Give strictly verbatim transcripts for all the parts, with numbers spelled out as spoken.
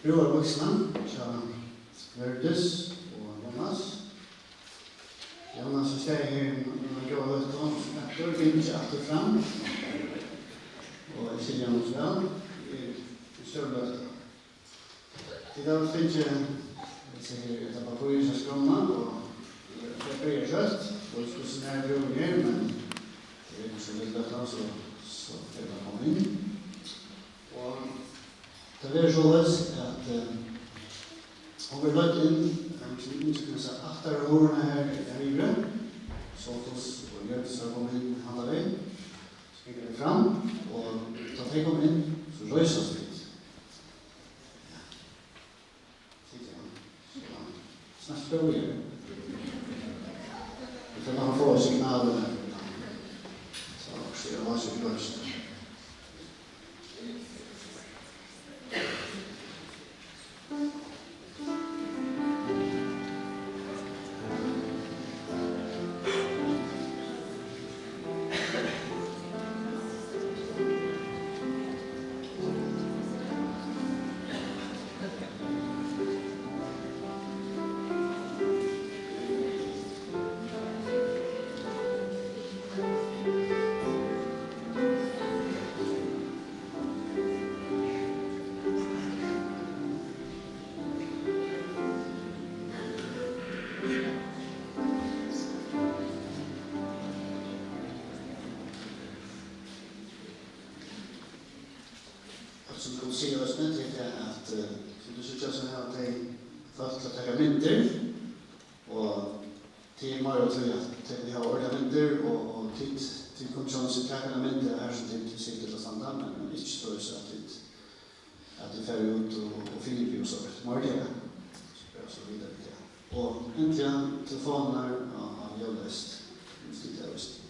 Nú er vígslan hjá Hjørdis og Jónas. Jónas er staðið her eina góða løtu, og spenntur, gingið aftur fram. Og eg skilji hann so væl. Eg eri í stórum løtu. Vit hava fingið hesi her, hetta pappírið, hesa skránna, og eg byrji skjótt, og hvussu nær brúðin er, men tað er so lítið løta, so, so fer tað at koma inn. Og tað verður soleiðis, at, eh, hon verður leidd inn, eh, sum ynskir seg, aftan á hurðina her, her yviri. Sophus og Hjørdis hava komið inn handan vegin. So ganga vit fram, og tá tey koma inn, so reisast vit. Ja. Sit her. Ja. Snart spæla vit. Vit fara at fáa signal. So, so eg var so glad. Eitt sum eg kundi siga eisini, tað er tað, at, eh, sum tit síggja, so hava tey fólk til at taka myndir, og tað er meira tí, at tey vilja hava ordiligar myndir, og, og tit, tit kunnu sjálvandi taka eina mynd av har sum tit sita ella standa, men, men ikki soleiðis at tit, at tit fara út og, og flyta og so. Meira tað. So bara so vita vit tað. Og endiliga telefonirnar á, á ljóðleyst. Hvis tit hava lyst.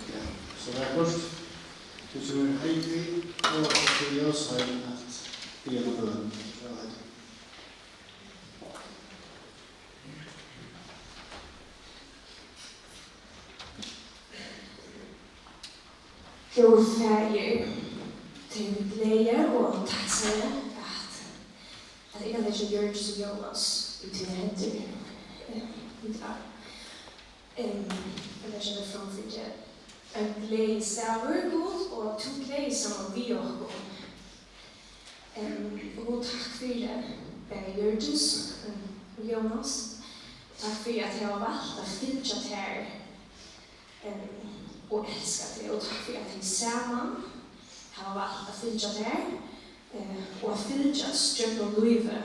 Ja, so vakurt. Tú kemur Heidi og til Ljósheim at biðja eina bøn. Ja, Heidi. Góði Faðir, tað er við gleði og takksemd, at, at eg kann leggja Hjørdis og Jónas í tínar hendur. Eh, í dag. Em, eg leggja tað fram fyri teg. Ein gleðidagur, Gud, og at tú gleðist saman við okkum. Em, og Gud, takk fyri bæði Hjørdis, em, og Jónas. Takk fyri, at tey hava valt at fylgja tær, em, og elska teg. Og takk fyri, at tey saman at fylgja tær, eh, og at fylgjast gjøgnum lívið.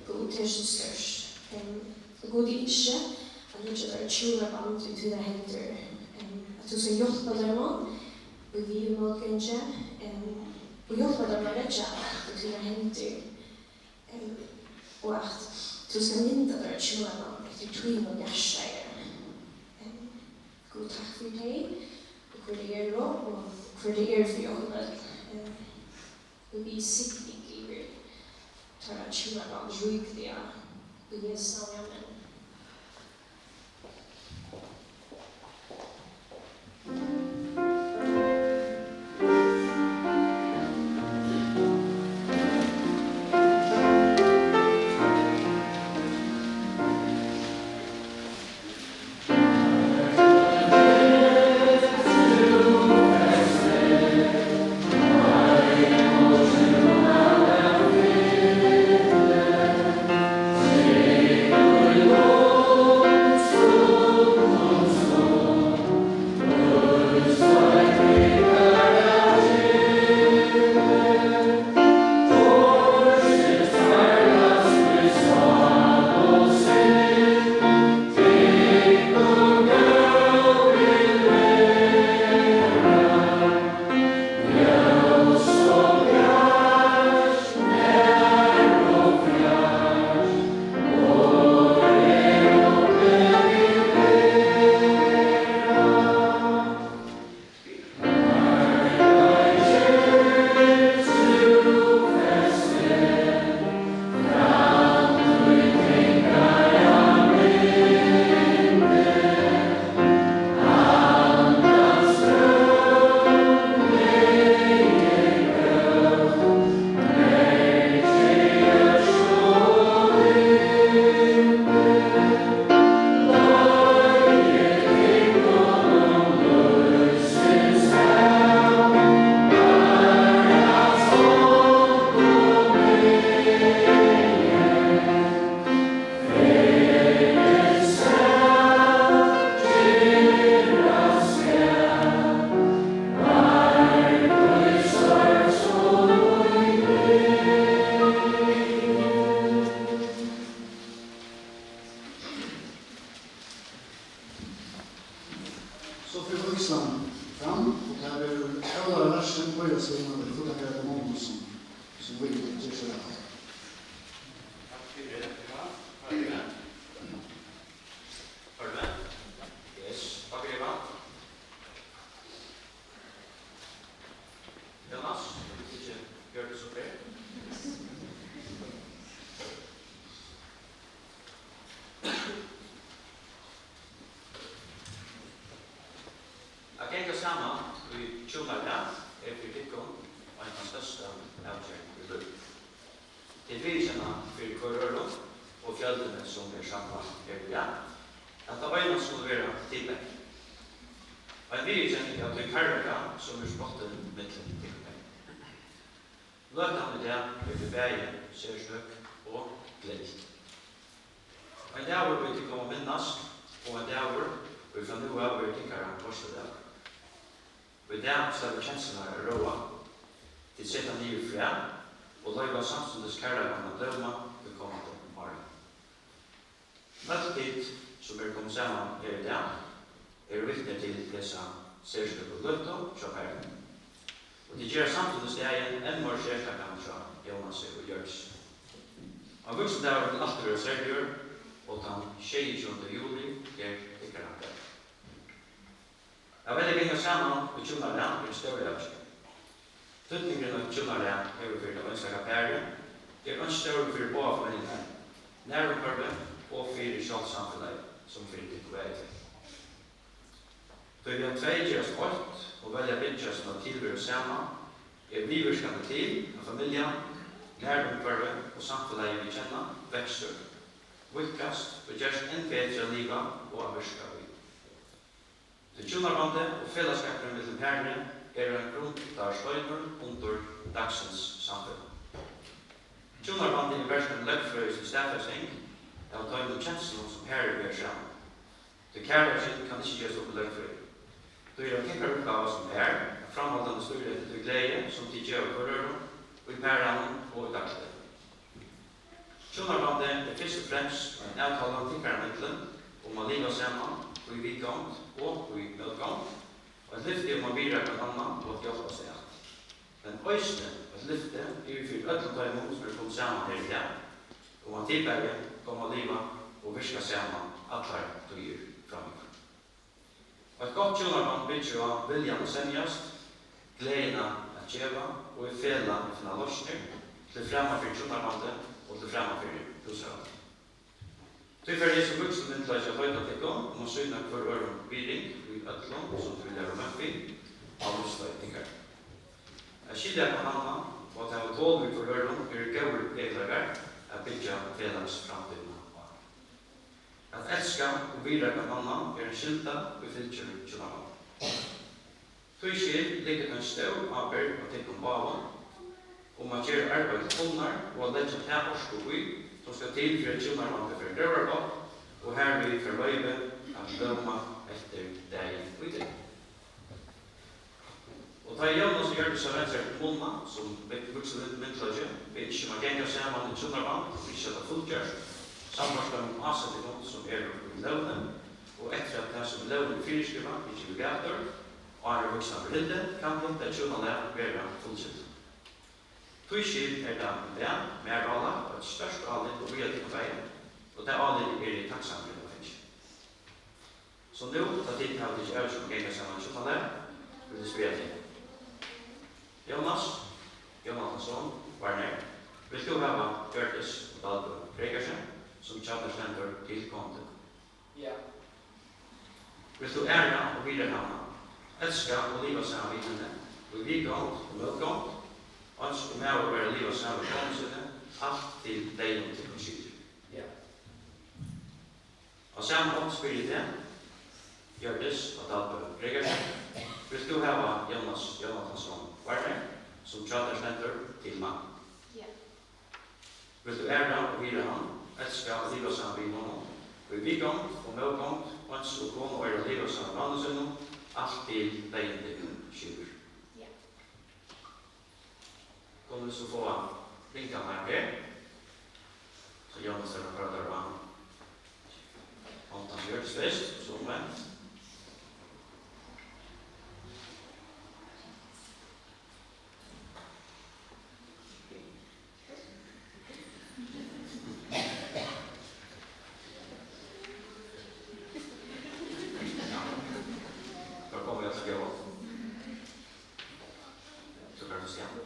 Gud, tað er so stórt. Em, og Gud, eg ynski at leggja teirra hjúnaband í tínar hendur, em, at tú skal hjálpa teimum í viðurmótgongini, em, og hjálpa teimum at leggja alt í tínar hendur, em, og at tú skal mynda teirra hjúnaband eftir tínum hjarta. Em, Gud, takk fyri tey, og hvør tey eru, og hvør tey eru fyri okkum øll. Em, Og við signing yvir teirra hjúnaband ríkliga. Í Jesu navni, amen. So fer vígslan fram, og tað verður Ólavur Larsen, Írisar Magnusson, Fuglafjarðar kommunu, sum, sum vígir, ger so væl. Takk fyri. Yes, takk fyri. Jonas, vil du ikki gjøre det så fint? At ganga saman í hjúnalag er fyri tykkum ein av størstu avgerðum í lívinum. Tit viðurkenna fyri hvør øðrum og fjøldini, sum er samlað her í dag, at tað eina skulu vera tit bæði. Ein viðurkenning av tí kærleika, sum er sprottin millum tykkum bæði. Løtan í dag er fyri bæði serstøk og gleðilig. Ein dagur, ið tit koma at minnast, og ein dagur, ið frá nú av verður tykkara veitsludagur. Í dag sleppa kenslurnar at ráða. Tit seta niður fræ og loyva samstundis kærleikanum at blóma í komandi ári. Øll tit, sum eru komin saman her í dag, eru vitni til hesa serstøku løtu hjá parinum. Og tit gera samstundis dagin enn meir serstakan hjá Jónasi og Hjørdis. Ein vígsludagur vil altíð vera serligur, og tann sjeyogtjúgunda juli er tykkara dagur. At velja at ganga saman í hjúnalag er ein stór avgerð. Týdningurin, eitt hjúnalag hevur fyri tað einstaka parið, er eins stórur fyri báðar familjurnar, nærumhvørvið og fyri sjálvt samfelagið, sum fyri tykkum bæði tvey. Tí at tvey gerast eitt og velja at byggja sína tilveru saman, er viðvirkandi til, at familjan, nærumhvørvið og samfelagið, vit kenna, veksur, víðkast og gerst enn betri at liva og at virka í. Tí hjúnabandið og felagsskapurin millum parini er ein grundarsteinur undir dagsins samfelag. Hjúnabandið er bert ein løgfrøðislig staðfesting av teimum kenslum, sum parið ber saman. Tí kærleikin kann ikki gerast upp í løgfrøði. Tí er tað tykkara uppgáva sum par at framhaldandi stýra eftir tí gleði, sum tit geva hvør øðrum, í paranum og í dagligdegnum. Hjúnabandið er fyrst og fremst ein avtala tykkara millum um at liva saman í viðgongd og í mótgongd, og eitt lyfti um at virða hvønn annan og at hjálpast at. Men eisini eitt lyfti yvir fyri øllum teimum, sum eru komin saman her í dag, um at tit bæði koma at liva og virka saman allar tíðir framyvir. Eitt gott hjúnaband byggir á viljan at semjast, gleðina at geva og í felag at finna loysnir til frama fyri hjúnabandið og til frama fyri húsarhaldið. Tí fer hesin vígslumyndugleiki at heita tykkum um at sýna hvør øðrum virðing í øllum, sum tit vilja vera møtt við á lívsleið tykkara. At skilja hvønn annan og at hava tol við hvør øðrum eru góðir veruleikar at byggja felags framtíðina á. At elska og virða hvønn annan er ein skylda, ið fylgir hjúnabandi. Tískil liggur ein stór ábyrgd á tykkum báðum um at gera arbeiðið til fulnar og at leggja ta orku í, sum skal til fyri at hjúnabandið fær gróðrargott og harvið fær loyvi at blóma eftir dagin í dag. Og tá ið Jónas og Hjørdis hava rent sær til munna sum vígslumyndugleiki, við ynski um at ganga saman í hjúnaband og ynskja tað fullgjørt, sambært teimum ásetingum, sum eru í lógini, og eftir at tað, sum í lógini er fyriskrivað, er givið gætur, áðrenn vígslan verður hildin, kann hetta hjúnalag vera fullgilt. Tískil er tað í dag mær álagt eitt stórt álit og víða tykkum bæði, og tað álitið eri eg takksamur fyri at hava fingið. So nú, tá tit hava tikið avgerð um at ganga saman í hjúnalag, vil eg spyrja teg. Jónas, Jónatansson, Warner, vilt tú hava Hjørdis og Dalbø Gregersen, sum hjá tær stendur, til konu tína? Ja. Vilt tú æra og virða hana, elska og liva saman við henni, í viðgongd og mótgongd, eins og maður verður at liva saman við konu síni, alt til deyðin tykkum skilur? Ja. Á sama hátt spyrji eg teg, Hjørdis og Dalbø Gregersen, vilt tú hava Jónas Jónatansson Warner, sum hjá tær stendur, til mann? Ja. Vilt tú æra og virða hann, elska og liva saman við honum, í viðgongd og mótgongd, eins og kona eigur at liva saman við manni sínum, alt til deyðin tykkum skilur? Ja. Kunnu vit so fáa ringarnar her? So Jónas er bara har, hondin gjørdist fyrst, og so omvent. Hvar koma vit at skjóta? So kann vit skjóta.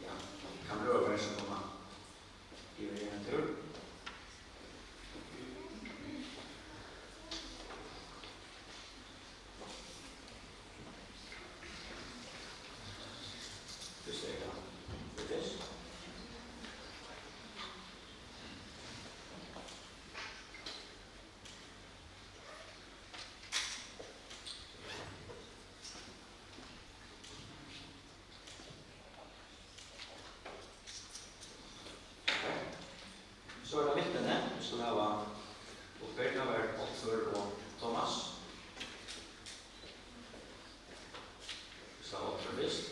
Ja, kann prøva at vera so koma. Yvir í ein túr. Fyrst er tað. Fyrst. So er tað mittuni, vit skulu hava Upper, tað var Oddfør og Thomas. Vit skulu hava Oddfør fyrst.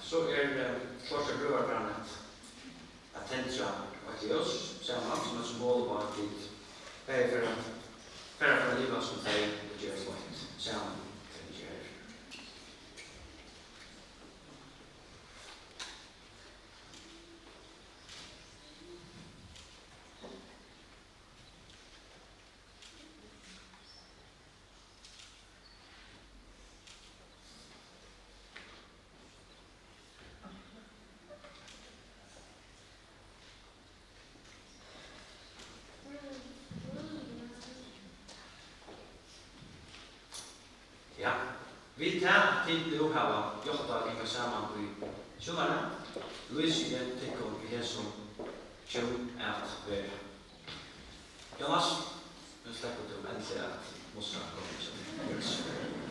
So er, eh, klárt hjá brúðarparinum at, at tendra eitt ljós saman, sum eitt symbol á, at vit bæði fara, fara frá at liva sum tvey og gerast eitt saman, tendra her. Ja, við tað, at tit nú hava játtað at ganga saman í hjúnalag, lýsi eg tykkum í hesum hjún at vera. Jónas, nú sleppur tú endiliga at mussa konufólkið.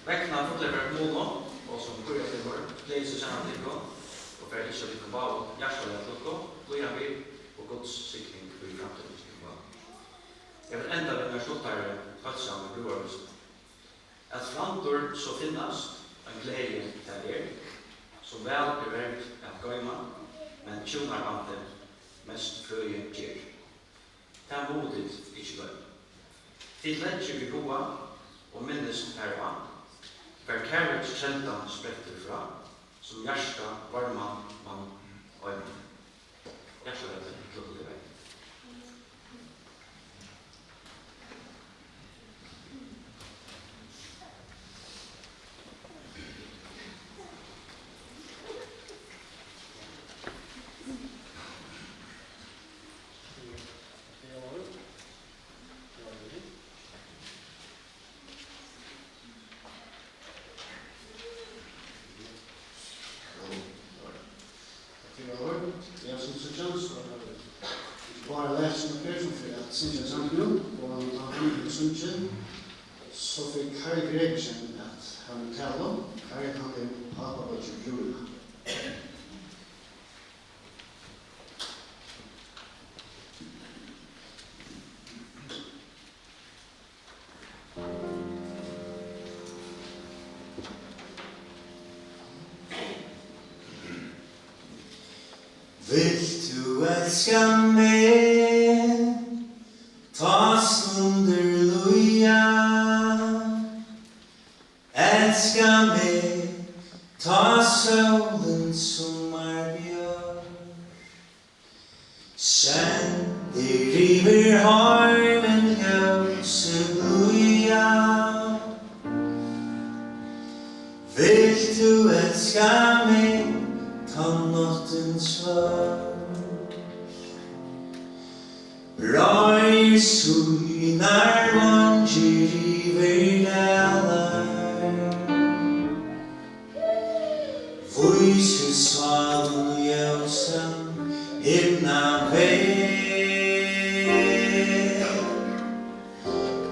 Vegna fuglafjørð kommunu og sum kurja kemur, gleði eg so saman við tykkum og fari at ynskja tykkum báðum hjartaliga til lukku, blíðan við og Guds signing í framtíðini til tykkum báðum. Eg vil enda við einari stuttari heilsan við brúðarhúsini. At flamdur so finnast, ein gleði tað er, sum væl er verd at goyma, men hjúnabandið mest frøði ger. Tað mugu tit ikki gloyma. Tit leggja í huga og minnist har á, hvar kærleiki keldan sprettur frá, sum hjarta varman mann eina. Hjartaliga til lukku. Ja, sum so kjent, so er tað ikki bara Laki, sum fer, sum fer at syngja ein sang nú, og tá hann hevur sungið, so fer Kári Gregersen at hava eina talu. Kári, hann er pápabeiggi Brúðra. Vilt tú elska meg, tá stundir líða? Elska meg, tá sólin summar bjørt. Sendir yvir heimin ljósið blíða. Vilt tú elska meg, tá náttin svørt breiðir sínar veingir yvir dalar? Vísir sálin ljósan himnaveg,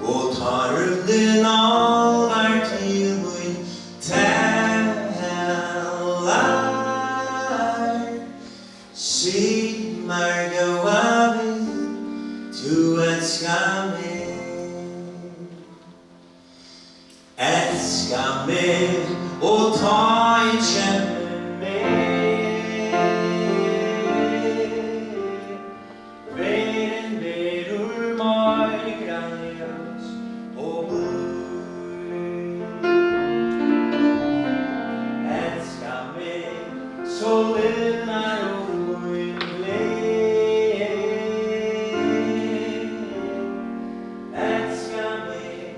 og tá rúmdin álvar til mín talar. Sig mær, góða, vilt tú elska meg? Elska meg, og tá eg kenni meg, verðin verður meira ljós og blíð. Elska meg, so lifnar um mín gleði. Elska meg,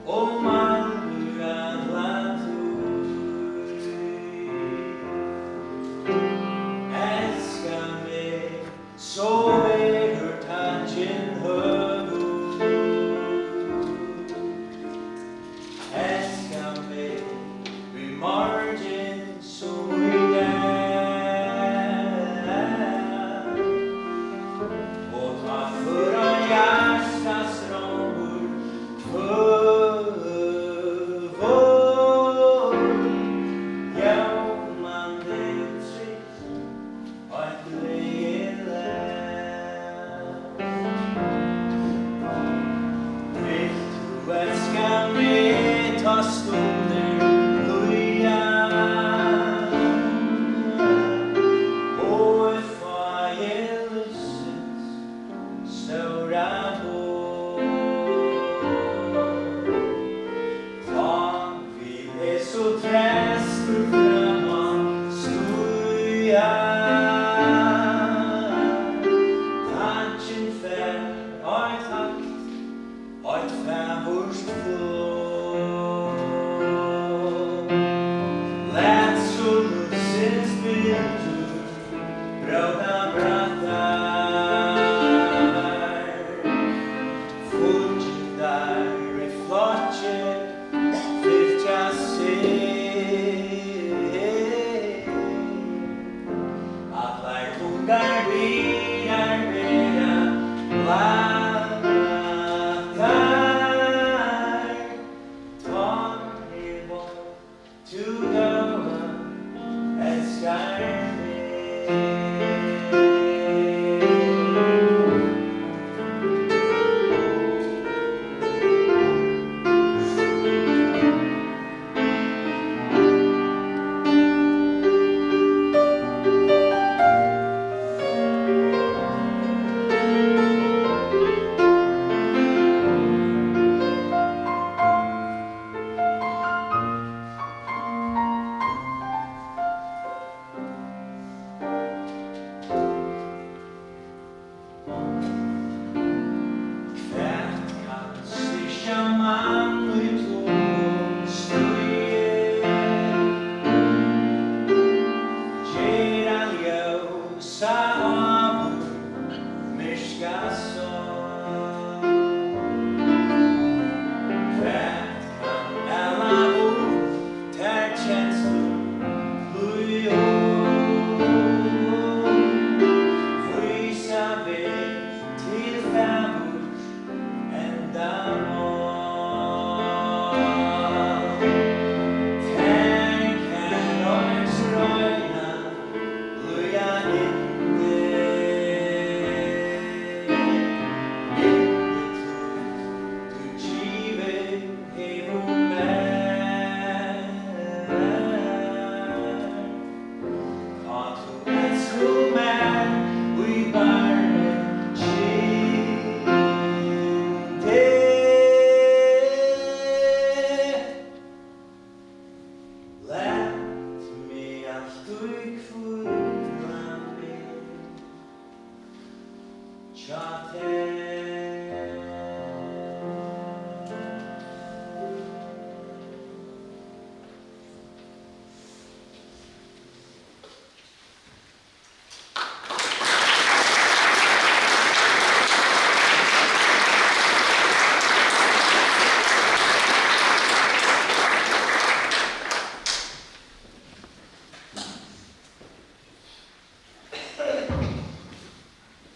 og manglar alla tíð. Elska meg, so verður tankin høgur. Elska meg, í morgin sum í dag. Og tá hvør ein hjartans strongur kvøvar, Í hvíldarmynd hjá tær.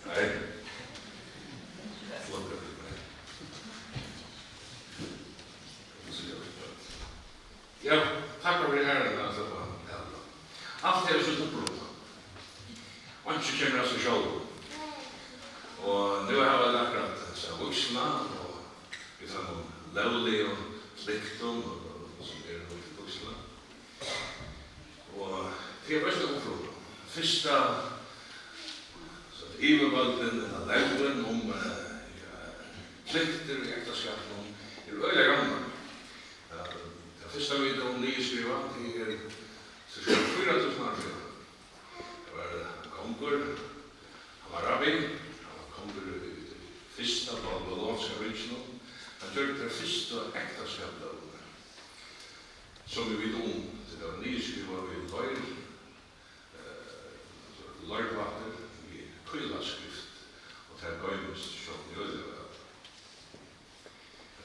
Nei. Flott, nei. Ja, takk fyri æran at sleppa at tala. Alt hevur sítt uppruna. Einki kemur av sær sjálvum. Og nú hava vit akkurát sæð vígslu, og við teimum lógligu pliktum, og, og, sum eru nú til vígslu. Og tað er bert ein umfrøða. Fyrsta, so, yvirvøldin ella lógin um, eh, ja, pliktir í ektaskapinum er øgiliga gamal. Ja, tað fyrsta vit um niðurskrivað, tað er sirka fýra túsund ár síðan. Tað var, eh, ein kongur, Hammurabi, hann var kongur í, í fyrsta babylonska ríkinum. Hann gjørdi tær fyrstu ektaskapslógina, sum vit vita um, tí tað var niðurskrivað við leir, eh, leirplátur við kýlaskrift, og tær goymast sjálvt í øgiliga væl.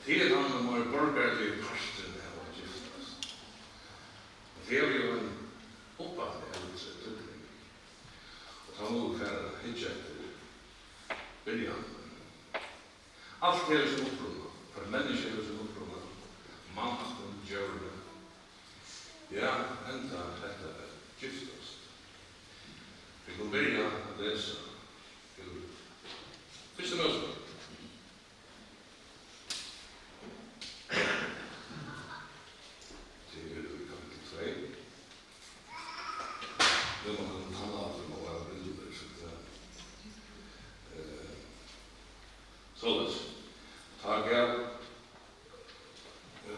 Tað er tann meir borgarligi parturin av at giftast. Og tað hevur jú ein uppaftur eldri týdning. Og tá mugu vit fara at hyggja eftir byrjanini. Alt hevur sín uppruna. Hvørt menniskja hevur sín uppruna. Mannættin, djórini. Ja, enda hetta at giftast. Vit kunnu byrja at lesa úr Fyrstu Mósebók. Tað er í kapittul tvey. Nú má man kanna aftur, má vera brillur, so tað, eh, soleiðis. Tá gav, ja.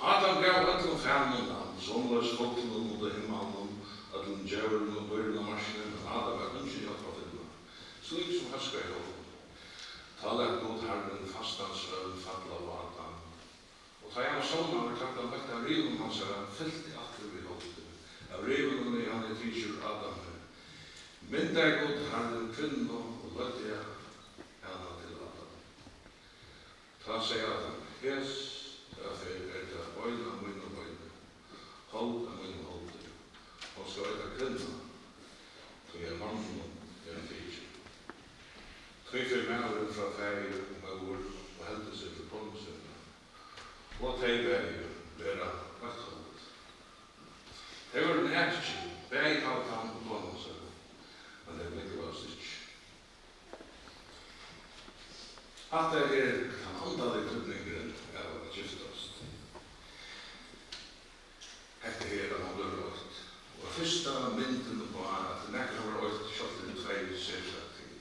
Adam gav øllum fænum navn, somuleiðis fuglunum undir himmalin, øllum djórunum og dýrum á markini, men Adam var eingin hjálp at finna, slík sum hóskaði honum. Tá læt Gud Harrin fastan svøvn falla á Adam, og tá ið hann var sovnaður, tók hann eitt av rivum hansara, fylti aftur við holdi. Av rivinum, ið hann hevði tikið úr Adami, myndaði Gud Harrin kvinnu og leiddi hana til Adam. Tá segði Adam: Hesa ferð er tað bein av mínum beini, hold av mínum holdi. Hon skal eita kvinna, tí at manninum er hon tikin. Tí fer maðurin frá faðir og móður og heldur seg til konu sína, og tey bæði verða eitt hold. Tey vóru nakin, bæði Adam og kona hansara, men tey bliðkaðust ikki. Hatta er tann andaligi týdningurin av at giftast. Hetta her, at mann blívur eitt. Og fyrsta myndin upp á, at nakar hevur eitt, sjálvt um tvey serstøk ting.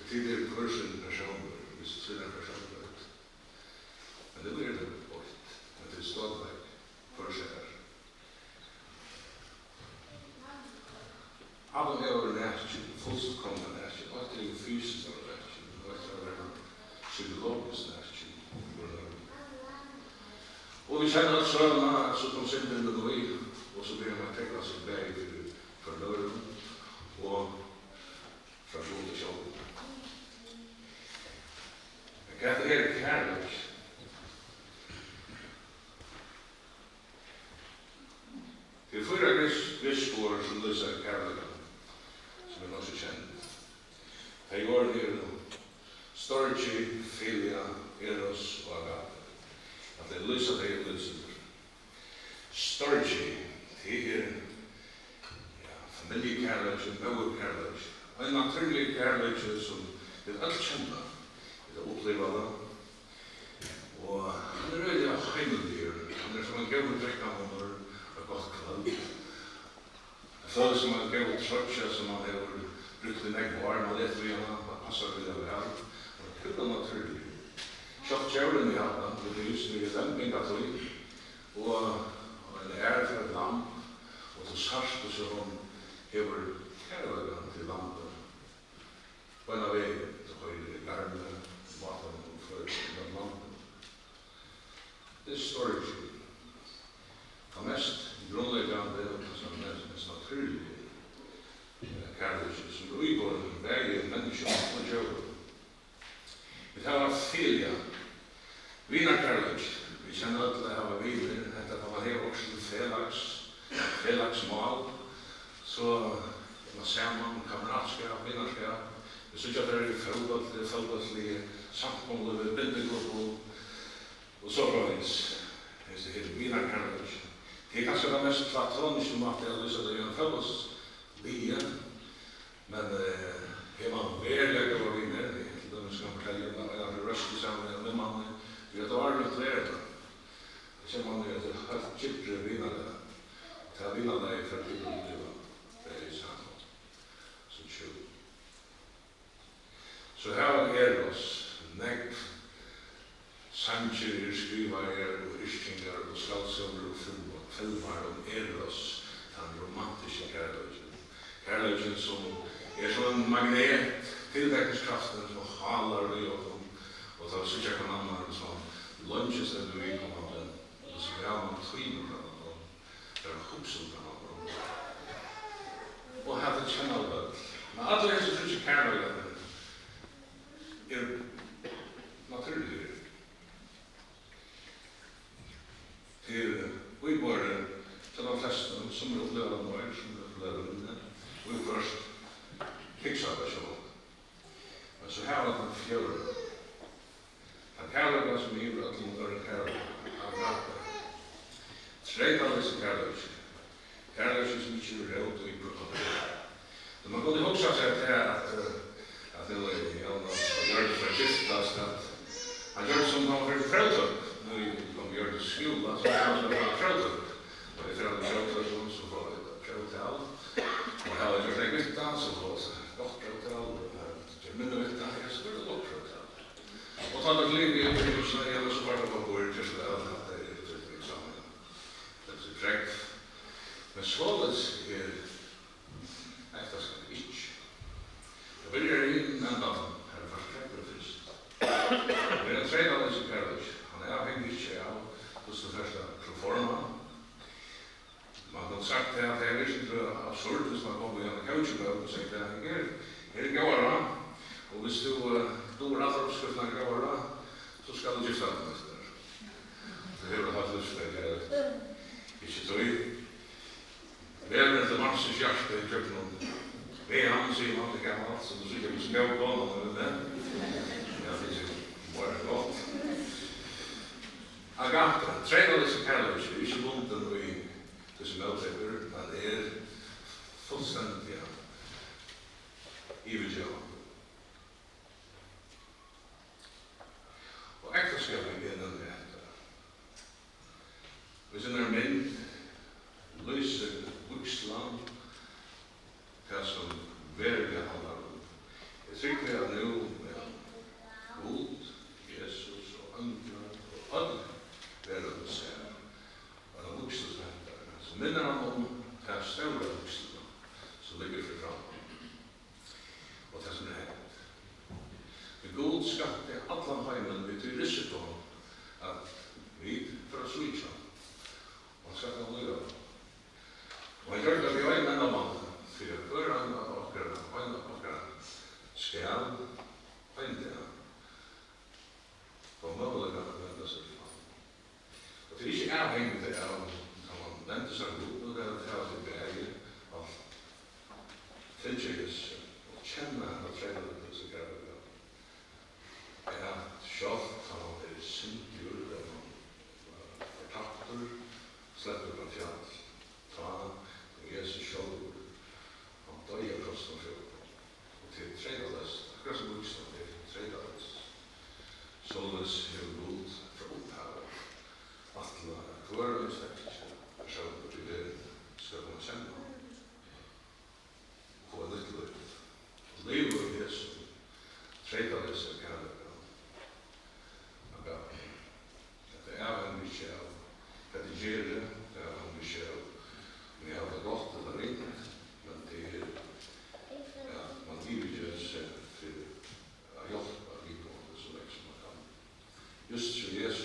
Tit eru hvør sín persónur, viss tit eru persónur. Men nú eru tey eitt. Men tit eru stadigvæk hvør sær. Adam og Eva vóru nakin, fullkomiliga nakin. Eitt er jú fysiskt at vera nakin, men eitt er at vera psykologiskt nakin. Og vit kenna øll søguna, at so kom syndin inn í, og so byrjaðu teir at tekna seg bæði fyri hvørjum øðrum og frá Gudi sjálvum. Men hvat er kærleiki? Tað eru fýra griksk, griksk orð, sum lýsa kærleikan, sum er nokk so kend. Tey orðini eru storge, philia, eros og agape. At tey lýsa tey lýsingar. Storge, tað er, ja, familjukærleiki, móðurkærleiki. Ein natúrligur kærleiki, sum vit øll kenna, vit hava upplivað tað. Og hann er øgiliga heimiligur. Hann er sum ein góður drekkamunur, eitt gott kvøld. Hann følist sum ein góð troyggja, sum hann hevur brúkt í nógv ár. Mann letur í hana, hann passar øgiliga væl. Hann er púra natúrligur. Sjálvt djórini í hatta, tað er júst við lembingartíð, og ein ær fær eitt lamb, og tú sært, hvussu hon hevur kærleikan til lambið. Beinanvegin, tú hoyrir garmið, mátan hon førir ímóti lambinum. This story is tað mest grundleggjandi og kanska mest, mest natúrliga, eh, kærleiki, sum er íborin bæði í menniskjum og djórum. Vit hava filia, vinarkærleiki. Vit kenna øll at hava vinir. Hetta kann man hava okkurt til felags, felagsmál. So er man saman, kammeratskap, vinarskap. Vit síggja tær í fótbólti, fótbóltsliði, samkomulívi, bindiklubbum og so framvegis. Hesi her vinarkærleiki. Tað er kanska tann mest platoniski máti at lýsa tað í einum fótbóltsliði. Men, eh, hevur man veruliga góðar vinir, til dømis kann fortelja um, at ein ferð róstu vit saman við einum vinmanni, ið eitt ár runt verðina. Tað kemur man í eitt heilt gildri vinalag. Og tað vinalagið fara vit at uppliva bæði saman sum hjún. So hava vit Eros, nógv sangir eru skrivaðir og yrkingar og skaldsøgur og filmar, filmar um Eros, tann romantiski kærleikin. Kærleikin, sum er sum ein magnet, tiltrekningskraftin, sum hálar í okkum, og tá vit síggja hvønn annan, so leingist eftir viðkomandi, og so væl man tímir hvønn annan, bara hugsa um hvønn annan. Og hetta kenna vit øll. Men allir hesir tríggir kærleikarnir eru natúrligir. Tað er íborið hjá teimum flestu, summi uppliva tað meir, summi uppliva tað minni, og viðhvørt hugsa tað sjálvt. Men so hava vit tann fjórða. Tann kærleikan, sum er yvir øllum øðrum kærleikum, agape. Treytaleysi kærleiki. Kærleiki, sum ikki hevur rót í brot. Men man kundi hugsað sær tað, at, eh, at nú er Jónas og Hjørdis at giftast, at hann gjørdi sum hann var fyri próvtøku. Nú kom Hjørdis í skúla, so var hann fyri próvtøku. Og eg fer til próvtøku, so fái eg próvtal. Og har var gjørt ein kvittan, so fái eg gott próvtal, og har er minni kvittan, ja, so er tað gott próvtal. Og tá tað blívur yvir, so er tað so fært at pappír, just at, at tað er, tað er eksamen. Tað er prógv. Men soleiðis er ektaskapur ikki. Tað byrjar í hinum endanum, har tú fært prógvið fyrst. Tað er ein treytaleysur kærleiki. Hann avhongur ikki av, hvussu tú fert at performa. Man kundi sagt tað, at tað er ikki absurt, viss man kom við eina kókibók og segði, at her, her er góðaráð, og viss tú, eh, dugir allar uppskriftirnar góðaráð, so skalt tú gifta teg við mær. Tú hevur eitt heilt lívsverk, ikki tí. Vegurin til mansins hjarta er gjøgnum vegan, sigur man til gamalt, so tú sigur, hvussu góð konan er við teg. Ja, tað er meira enn gott. Agape, treytaleysi kærleiki, er ikki bundin í tí sum móttekur, men er fullstendiga yvirgevandi. Og ektaskapur er nevniliga hetta. Í sínari mynd lýsir vígslan tað, sum veruliga handlar um. Eg trúgvi, at nú, meðan Gud, Jesus og einglar og øll verðin sær eina vígslu sum hetta, so minnir hann um ta stóru vígsluna, sum liggur fyri framman. Og tað, sum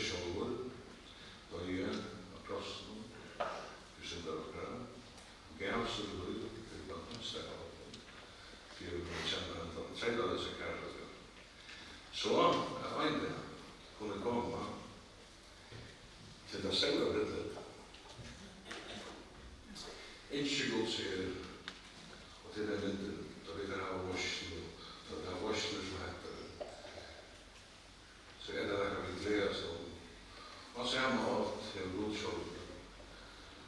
sjálvur, doyði á krossinum fyri syndar okkara, og gav sítt lív fyri hvønn einstakan okkum, fyri at vit kunnu kenna henda treytaleysa kærleika. So at ein dag kunnu koma til tað stóra brúdleypið. Ynski Guds er, og til tey myndir, tá vit fara at hava veitslu, tá vit hava veitslu sum hetta, so er tað nakað, vit gleðast um. Á sama hátt hevur Gud sjálvur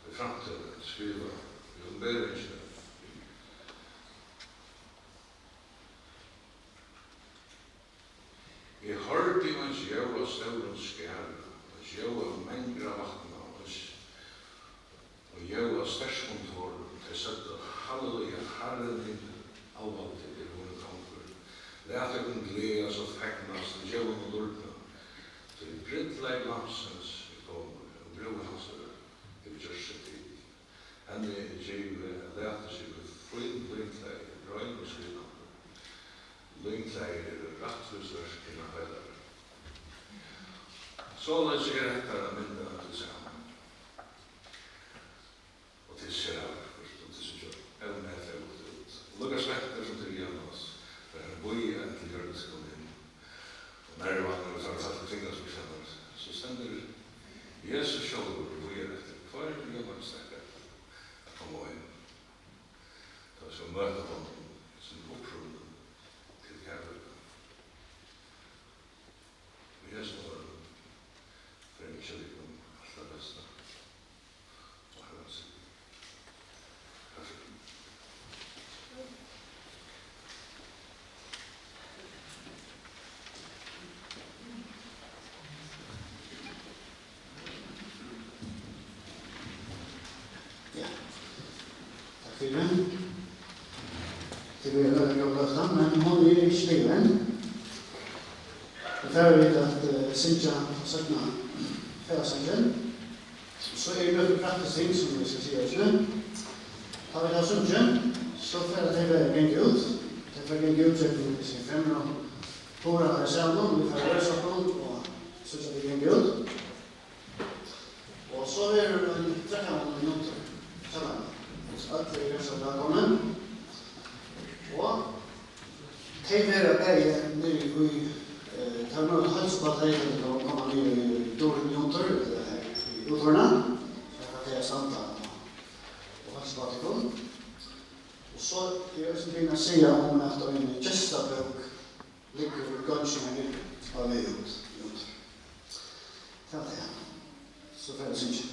í framtíðini skrivað í Opinberingini: Eg hoyrdi eins ljóð av stórum skara, eins ljóð av mangra vatna, eins og ljóð av sterkum torum. Tey søgdu: Halleluja, Harrin hin alvaldi er vorðin kongur. Lat okkum gleðast og fegnast og geva honum lýrnar, tí brúdleyp Lambsins er komið, og brúður hansara hevur gjørt seg til. Henni er givið at lata seg í fín línklæði, rein og skínandi, línklæði eru rættvísverk hinna heilagu. Soleiðis er hetta at mynda til saman. Og til sera vakurt, og til síggja ómetaliga gott út. Og líka spentur sum til Jónas, tá hann bíðaði til jørðin kom inn, og nervarnir og teir fóru til fingrarnar, so stendur Jesus sjálvur og bíðar eftir, hvør er Jónas, stakkar, at koma heim. Tá vit skulu møta honum sum upprunnin til kærleika. Við hesum orðum fari eg at ynskja tykkum alt tað besta og Harrans sign. Takk fyri. Ja. Takk fyri. Tað er ein góð løta, men hon er ikki liðug enn. Nú fara vit at, eh, syngja seinna ferðarsangin. So eru nøkur praktisk ting, sum vit skulu siga eisini. Tá vit hava sungið, so fara tey bæði at ganga út. Tey fara at ganga út gjøgnum hesi fimru hurðarnar í salinum. Vit fara at reisa okkum og síggja tey ganga út. Og so verður ein trettan minuttir saman. Øll eru hjartaliga vælkomin. Og tey verða bæði niðri í, eh, tað er nú heilsa upp á tey, tey kunnu koma niður í Dúrin í Undir, ella her í úthurðina. So fara tey at standa og, og heilsa upp á tykkum. Og so er eisini ting at siga um, at ein gestabók liggur í gongini her niðri á veg út, í Undir. Tað er tað. So fara vit at syngja.